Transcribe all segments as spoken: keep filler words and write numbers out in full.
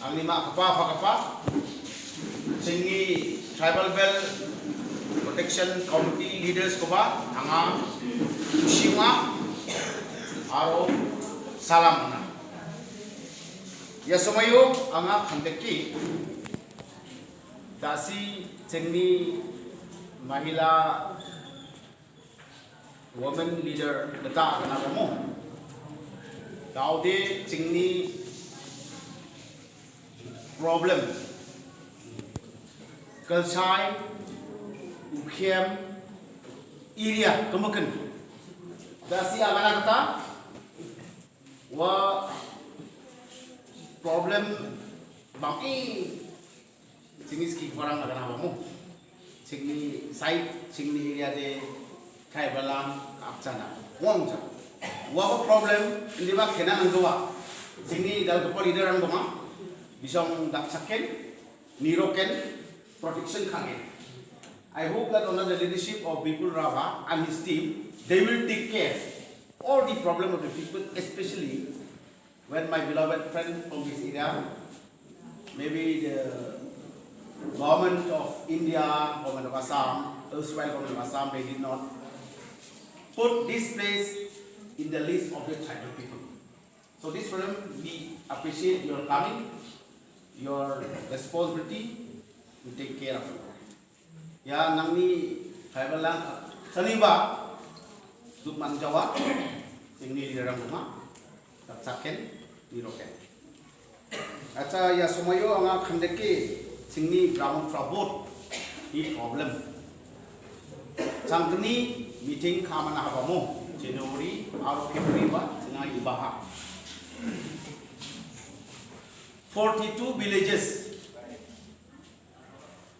Angni ma·gipa, pakgipa, jingni Tribal Belt Protection Committee leaders-koba anga kusi ong·a aro salam on·a. Ia somoio anga kandeke dasi jingni mahila women leader gita agana romo. Daode jingni problem. Kalsai, Ukhem, area, kemakan. Dasi agana gita, wa problem bang-e Jingni skigiparang agana habamo. Jingni side, jingni area de tribal-rang ka·apjana. Wangja. Uaba problem, indiba kena nangjawa. Jingni dalgipa leader-rang donga. Bisong dakchaken, niroken, protection ka·gen. I hope that under the leadership of Bipul Rabha and his team, they will take care all the problem of the people, especially when my beloved friend from this area, maybe the government of India, government of Assam, erstwhile government of Assam, they did not put this place in the list of the tribal people. So this problem, we appreciate your coming, your responsibility to take care of it. Ia nangni tribal-rang saniba duk manjawa, jingni leader-rang donga, dakchaken, niroken. Acha, ia somoio anga kandeke jingni Brahmaputra Board-ni problem. Jangkni meeting ka·mana habamo, January aro February ba jinga ibaha. Forty-two villages.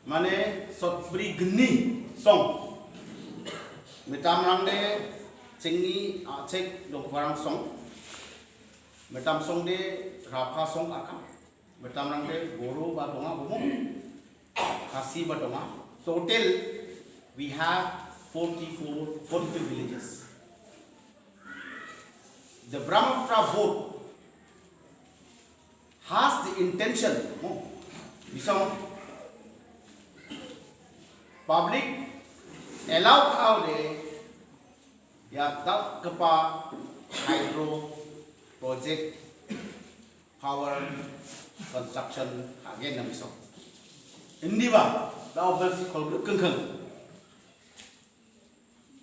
Mane sotbri gni song. Mitamrangde jingni a·chek dongparang song. Mitam songde Rapha song aka. Mitamrangde Boro ba donga, Bumung. Khasi ba donga. Total we have forty-four, forty-two villages. The Brahmaputra Board has the intention, no? Bisong public allow ka·ode ia dal·gipa hydro project power construction ka·gen na bisong. Indiba, da obviously kolgrik kengkeng.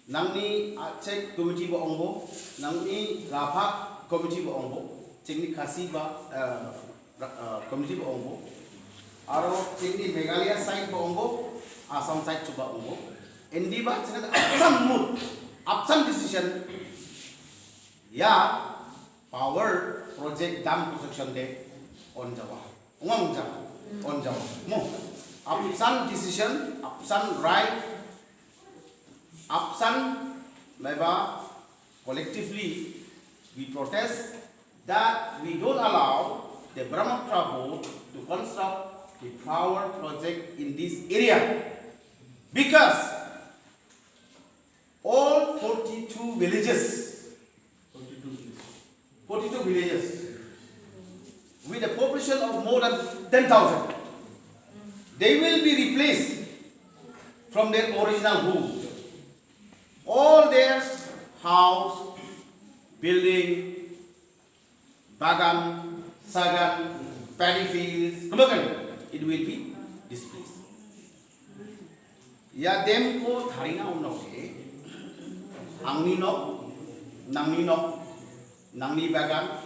Nangni a·chek committee ba ong·bo, nangni Rapha committee ba ong·bo, jingni Khasi ba, eh, ra-, eh, committee ba ong·bo, aro jingni Meghalaya side ba ong·bo, Assam side chuba ong·bo. Indiba jingni apsan mut, apsan decision. Ia power project dam construction de on jawa. Ong·a ong·ja, on jawa. Mo, apsan decision, apsan right, apsan meba collectively we protest that we don't allow the Brahmaputra Board to construct the power project in this area because all forty-two villages, forty-two villages with a population of more than ten thousand, they will be replaced from their original home. All their house, building, bagan, sagan, paddy fields, kemudian it will be displaced. Ia dam-ko tarina on·ode, angni nok, nangni nok, nangni bagan,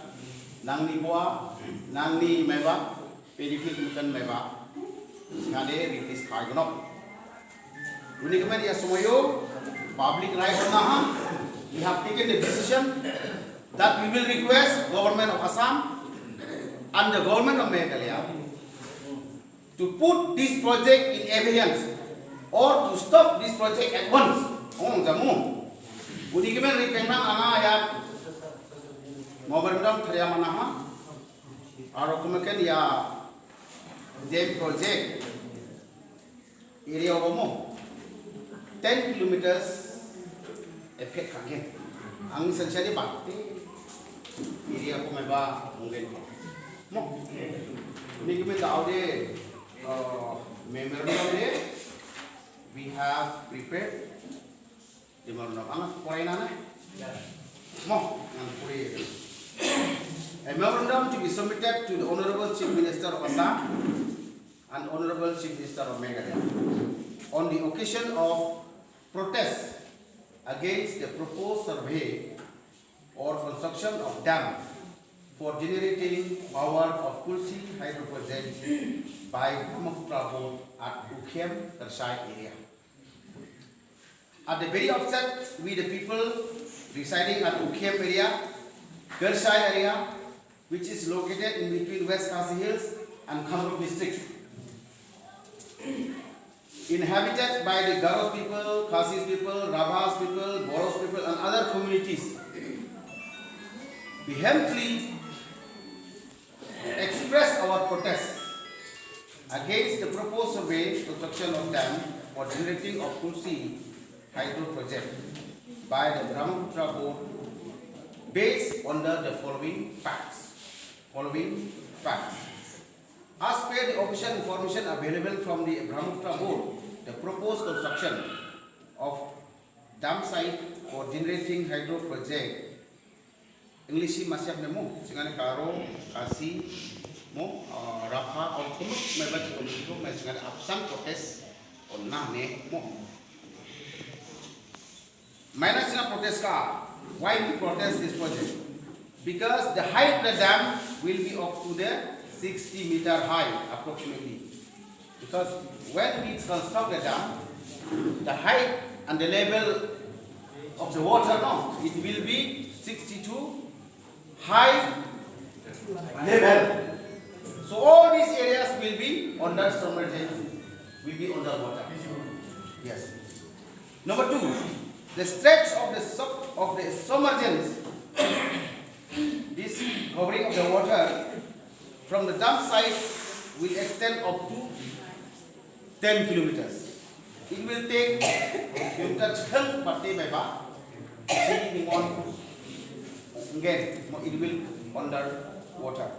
nangni boa, nangni meba, paddy field kemudian meba, singade replace ka·ai gnok. Uni kemudian ia somoio public right on·aha, we have taken the decision that we will request government of Assam and the government of Meghalaya to put this project in abeyance or to stop this project at once. Ong jamu. Uni kemudian ripengrang anga ia memorandum taria on·aha. Aro kemudian ia dam project area obo mo ten kilometers effect ka·gen. Ang sansari bate area ko meba mungkin. Mo. Ini kami tahu deh, uh, memorandum deh. We have prepared memorandum. Ang puraina na? Mo, ang puri. A memorandum to be submitted to the Honorable Chief Minister of Assam and Honorable Chief Minister of Meghalaya on the occasion of protest against the proposed survey or construction of dam for generating power of Kulsi hydro project by Brahmaputra Board at Ukhem, Karshai area. At the very outset, we the people residing at Ukhem area, Karshai area, which is located in between West Khasi Hills and Kamrup district, inhabited by the Garos people, Khasis people, Rabhas people, Boros people, and other communities, vehemently express our protest against the proposed survey construction of dam for generating of Kulsi hydro project by the Brahmaputra Board based on the, the following facts. Following facts. As per the official information available from the Brahmaputra Board, the proposed construction of dam site for generating hydro project, English masih apa nemu? Singane Garo, Khasi, mo, uh, Rabha, or kumuk, meba kumuk, meba singane absent protest, or na ne, mo. Maina sina protest ka. Why we protest this project? Because the height of the dam will be up to the sixty meter high approximately. Because when we construct the dam, the height and the level of the water, no, it will be sixty-two high level. So all these areas will be under submergence, will be under water. Yes. Number two, the stretch of the sub-, of the submergence, this covering of the water from the dam site will extend up to ten kilometers. It will take kilometer chikang pate beba, sini ningon, again, it will under water.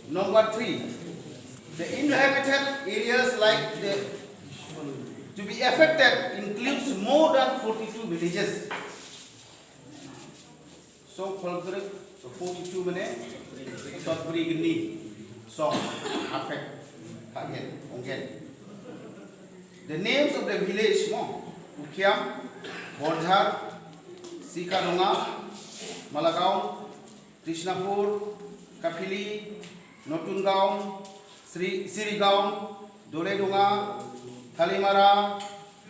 Number three, the inhabited areas like the, to be affected includes more than forty-two villages. So, forty-two mane, sotbri gni, song, affect, again, again. The names of the village, mo, Ukhem, Borjhar, Sikadonga, Malagaon, Krishnapur, Kaphili, Notun Gaon, Sri, Sirigaon, Doledonga, Thalimara,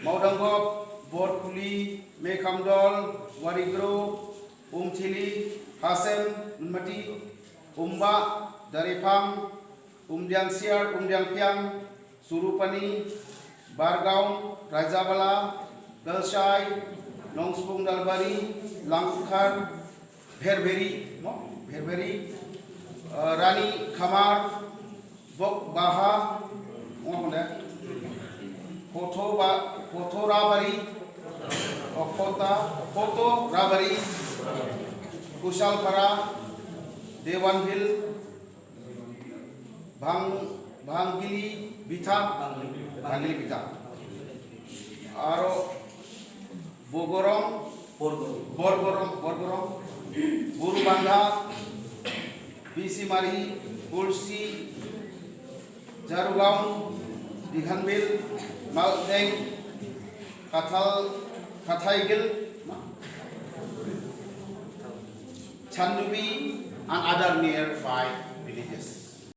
Maudangop, Borkhuli, Mekhamdol, Warigro, Umthili, Hasem, Nunmati, Umba, Darepang, Umdiangsiar, Umdiangpiang, Surupani, Bargaon, Rajabala, Galshai, Nongsbung Dalbari, Langkhar, Bherbheri, mo? Bherbheri, eh, Rani Khamar, Bokbaha, mo, mo, Pothoba-, Pothorabari, Okota, Pothorabari, Kushalpara, Dewanville, Bhang-, Bhangili Bitha, Bhangili Bitha. Aro Bogorong, Borgorong, Borgorong, Borgorong, Borgorong, Burubandha, Bisimari, Kulsi, Jarugaon, Dighanbil, Maldeng, Kathal, Kathaigil, Chandubi, and other nearby